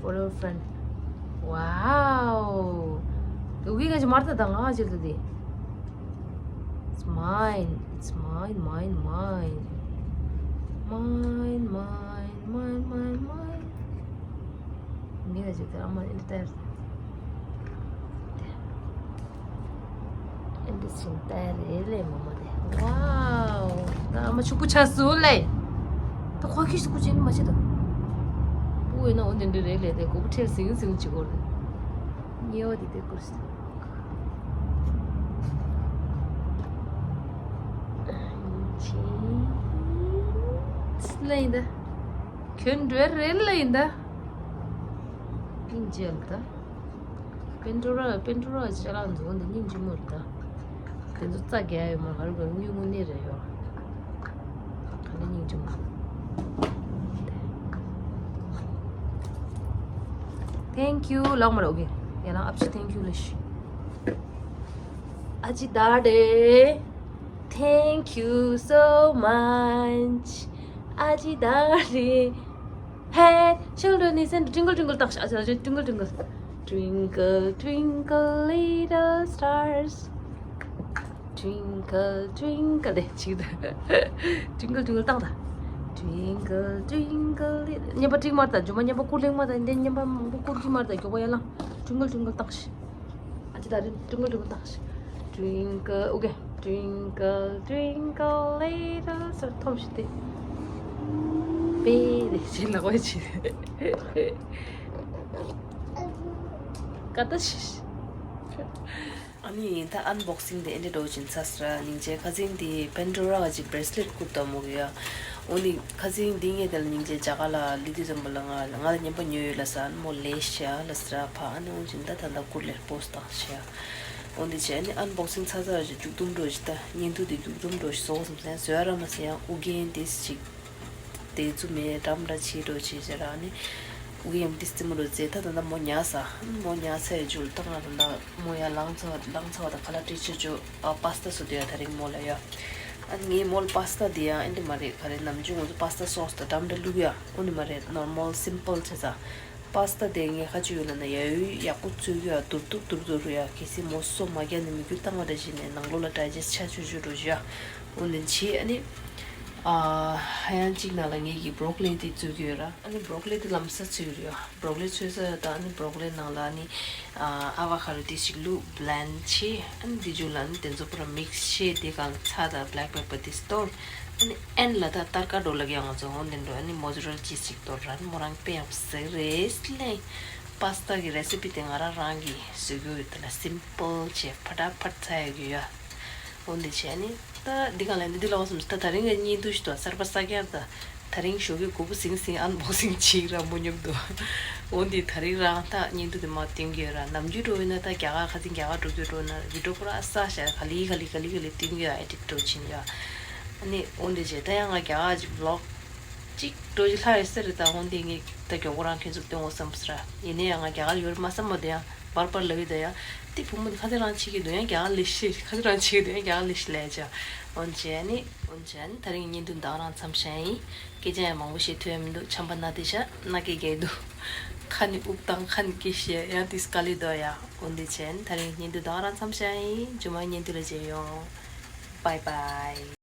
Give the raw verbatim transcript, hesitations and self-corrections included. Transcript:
Follow friend. Wow. དེ་གི་ང་ཅི་མར་ད་དང་ང་ཅི་ལ་དེ། Mine, it's mine, mine, mine. Mine, mine, mine, mine, mine. མི་ལ་ཅིག་དེ་ཨ་མ་ཨེ་འདྲ་ལྟ་ཡ། ཨེ་འདྲ་ཅིག་ལྟ་ཡ་རེད་ལེ་མ་མ་དེ། Wow, ད་ཨ་མ་ཕྱུག་པོ་ཆགས་སོང་ལེ། ད་ཁོ་ཁྱི་ཞིག་སྐུ་ཅན་མ་བྱེད་ད། སྤུ་ཡོད་ན་འོ་དེ་འདྲ་རེད་ལེ། དེ་མགོ་བོ་ཁྲེལ་ཟིང་ཟིང་བྱེད་དགོས་རེད། ཉེ་བ་དེ་དེ་བཀུར་སྟེ། ལེན་ད། ཁྱོད་འགྲོ་རེད་ལེན་ད། སྙིང་རྗེ་ལ་ད། པེན་ཏྲོ་ར་པེན་ཏྲོ་ར་ཅ་ལག་འཛོམས་འདི་སྙིང་རྗེ་མོ་རེད་ད། དེ་ཚོ་རྩ་རྒྱག་ཡོད་མ་ག་རེ་དངུལ་དངོས་གནས་རེད་ཡོད། ག་ནས་སྙིང་རྗེ་མོ། Thank you ལགས་མ་རོགས་གི། ཡ་ལང་ཨབ་ཆི་thank you ལེ་ཤི། ཨ་ཅི་ད་རེ། Thank you so much. ཨ་ཅི་ད་རེ། Hey, children, listen to Twinkle Twinkle བཏང་ཤག་ཨ་ཅི་ད་རེ། Twinkle Twinkle. Twinkle twinkle little stars. Twinkle twinkle དེ་ཅིག་ད། Twinkle Twinkle བཏང་ད། Twinkle twinkle little མཉམ་པ་ཀྲིག་མར་ད། ཇོ་མ་མཉམ་པ་ཀུར་ལེང་མར་ད། འདི་མཉམ་པ་མང་པོ་ཀུར་གི་མར་ད། མགྱོགས་པོ་ཡ་ལང་། Twinkle Twinkle བཏང་ཤག་ཨ་ཅི་ད་རེ། Twinkle Twinkle བཏང་ཤག Twinkle, okay. Twinkle twinkle little star. ཐོམ་ཤི་ཏེ། པེ་རེ་ཅི་ལ་བ་ཅི། ཀ་ཏ་ཤི། ཨ་ནི་ད་ཨན་བོག་སིང་དེ་ཨེ་འདྲ་འགྲོ་བཞིན་ཚ་སི་ར། སྙིང་རྗེ། ཁ་སང་དེ་པེན་ཏྲོ་ར་གི་ཅིག་བྷེ་རེ་སི་ལེཊ་བསྐུར་ཏོ་མོ་གི་ཡ། འོ་ནི་ཁ་སང་འདི་ངས་དེ་ལ་སྙིང་རྗེ་རྒྱ་གར་ལ་ལི་ཏི་ཙམ་པ་ལ་ང་ང་ལ་ཉན་པ་ཉོས་ཡོད་ལ་ས། ཨན་མོ་ལེ་ཤ་ལ་སི་ར་ཕ། ཨ་ནི་འོ་བཞིན་ད་ད་ད་ཀུར་ལེར་པོ་སི་བཏང་ཤ། འོ་འདི་བྱས་ཨ་ནི་ཨན་བོག་སིང་ཚ་ཚ་ར་ཅིག་མཇུག་བསྡོམས་འགྲོ་ཞིག་ད་བརྙན་ཐུང་དེ་མཇུག་བསྡོམས་འགྲོ་ཞིག་བཟོ་བསམ་སོང་། བཟོ་ཡ་ར་མ་ཟེར་ཡང་ཨུ་རྒྱན་ཏིས་ཅིག་དེ་ཚོ་མེད་འགྲམ་འདྲ་བྱེད་འགྲོ་བྱེད་བྱེད་ར་ནི། ཨུ་ཡམ་ཏིས་ཏི་མོ་རོ་ཙེ་ད་ད་ད་མོ་ཉལ་ས། མོ་ཉལ་ས་ཡ་ཇུལ་ད་ང་ད་ད་མོ་ཡ་ལངས་ཚ་བ་ལངས་ཚ་བ་ད་ཁ་ལག་སྤྲད་ཆོག་ཆོག་ཨ་པ་སི་ཏ་བཟོ་དུས་ཡ་ད་རིང་མོ་ལ་ཡ། ཨ་ངའི་མོ་ལ་པ་སི་ཏ་དེ་ཡང་ཨེ་འདྲ་མ་རེད། ག་རེ་ནམ་རྒྱུན་ང་ཚོ་པ་སི་ཏ་སོ་སི་ད་འགྲམ་འདྲ་བླུག་ཡ་འོ་ནི་མ་རེད། ནོར་མལ་སིམ་པལ་བྱེད་ས། པ་སི་ཏ་དེ་ངས་ཁ་ཆུ་ཡོད་ན་ན་ཡ་ཡོད་ཡག་པོ་བཙོས་ཀྱི་ཡ། དུར་དུར་དུར་དུར་ཡ། གལ་སྲིད་མོ་སོ་མ་རྒྱག་ནས་མི་རྒྱུ་བཏང་བ་འདྲ་བྱས་ནས་ནང་ལོགས་ལ་ཌའི་ཇེ་སི་ཆ་ཆུ་ཆུ་འགྲོ་བཞིན་ཡ། འོ་འདི་བྱེད། ཨ་ནི། ཨ་ཧ་ཡང་གཅིག་ནང་ལ་ངེད་ཀྱིས་བྷོ་རོ་ཀོ་ལི་དེ་བཙོས་ཀྱི་ཡོད་ར། ཨ་ནི་བྷོ་རོ་ཀོ་ལི་དེ་ལམ་སང་བཙོས་ཀྱི་ཡོད། བྷོ་རོ་ཀོ་ལི་བཙོས་ས་ཡོད་ད། ཨ་ནི་བྷོ་རོ་ཀོ་ལི་ནང་ལ་ཨ་ནི་ཨ་ཨ་བ་ཁ་རོ་དེ་ཞིག་བླུགས། བྷི་ལེན་ཌི་བྱས། ཨ་ནི་དེ་མཇུག་ལ་ཨ་ནི་དེ་ཚོ་པུ་ར་མིག་སི་བྱས། དེ་གང་ལ་ཚྭ་དང་བྷི་ལེག་པེ་པར་དེ་གཏོར། ཨ་ནི་ཨེན་ལ་ད་ཏར་ཀ་འགྲོ་ལབ་ཡ་ང་ཚོ་འོ་འདི་འགྲོ། ཨ་ནི་མོ་ཛ་རེ་ལ་ཅིས་ཅིག་གཏོར་ར། ཨ་ནི་མོ་རང་དཔེ་ཡག་པོ་ཟེར་རེད་ལེ། པ་སི་ཏ་གི་རེ་སི་པི་དེ་ང་རང་རང་གིས་བཟོ་གི་ཡོད། དེ་ལ་སིམ་པལ་བྱས་ཕ་ཏ་ཕ་ཏ་ཚ་ཡ་གི་ཡོད། འོ་འདི་བྱས་ནི་ད་འདི་གང་ལ་འདི་འདི་ལ་བ་སོང་ད། ད་རིང་གི་བརྙན་ཐུང་ཞིག་ཏུ་གསར་པ་གསར་རྐྱང་ད། ད་རིང་ཞོགས་ཀས་མགོ་བོ་ཟིང་ཟིང་ཨན་བོག་སིང་བྱེད་ར་མོ་མཉམ་དུ། འོ་འདི་ད་རིང་རང་ད་བརྙན་ཐུང་དེ་མ་བསྟན་གི་ཡོད་ར། ནམ་རྒྱུན་འགྲོ་ཡོད་ན་ད་རྒྱ་གར་ཁ་སང་རྒྱ་གར་འགྲོ་གི་འགྲོ་ན་བི་ཌི་ཡོ་པུ་ར་ས་ཤ་ག་ལི་ག་ལི་ག་ལི་ག་ལི་བསྟན་གི་ཡོད། ཨེ་ཌིཊ་འགྲོ་ཕྱིན་ཡོད། ཨ་ནི་འོ་འདི་བྱས་ད་ཡང་ང་རྒྱ་གར་ཅིག་བི་ལོག་ཅིག་འགྲོ་ཅིག་ལྷག་ཡོད་ས་རེད། ད་འོ་འདི་ངས་ད་མགྱོགས་པོ་རང་ཁྱེད་ཚོ་སྟོན་འོ་བསམ་ས་ར། ཡིན་ན་ཡང་ང་རྒྱ་གར་ཡོད་རེད་མ་བསམ་མ་དེ་ཡང་། བར་བར་ལབ་ཡོད་ད་ཡ། དེ་བུ་མོ་དེ་ཁ་ཚ་རང་བྱེད་ཀྱི་འདུག་ཡང་རྒྱ་གར་ལས་ཤེས། ཁ་ཚ་རང་བྱེད་ཀྱི་འདུག་ཡང་རྒྱ་གར་ལས་ཤེས་ལས་བྱ། འོན་ཅན་ནི་འོན་ཅན་ད་རིང་བརྙན་ཐུང་འདི་ག་རང་མཚམས་བཞག་ཡིན། སྐད་ཆ་ཡང་མང་པོ་བཤད་ཐུབ་ཡ་མི་འདུག་ཆམ་པ་ན་དེ་བཞག་ན་སྐད་རྒྱག་འདུག་ཁ་ནི་དབུགས་བཏང་ཁ་ནི་སྐད་བཤད་ཡང་དེ་དཀའ་ལས་འདུག་ཡ། འོན་ཏེ་ཅན་ད་རིང་བརྙན་ཐུང་འདི་ག་རང་མཚམས་བཞག་ཡིན། རྗེས་མ་བརྙན་ཐུང་ལ་མཇལ་ཡོང་། Bye bye.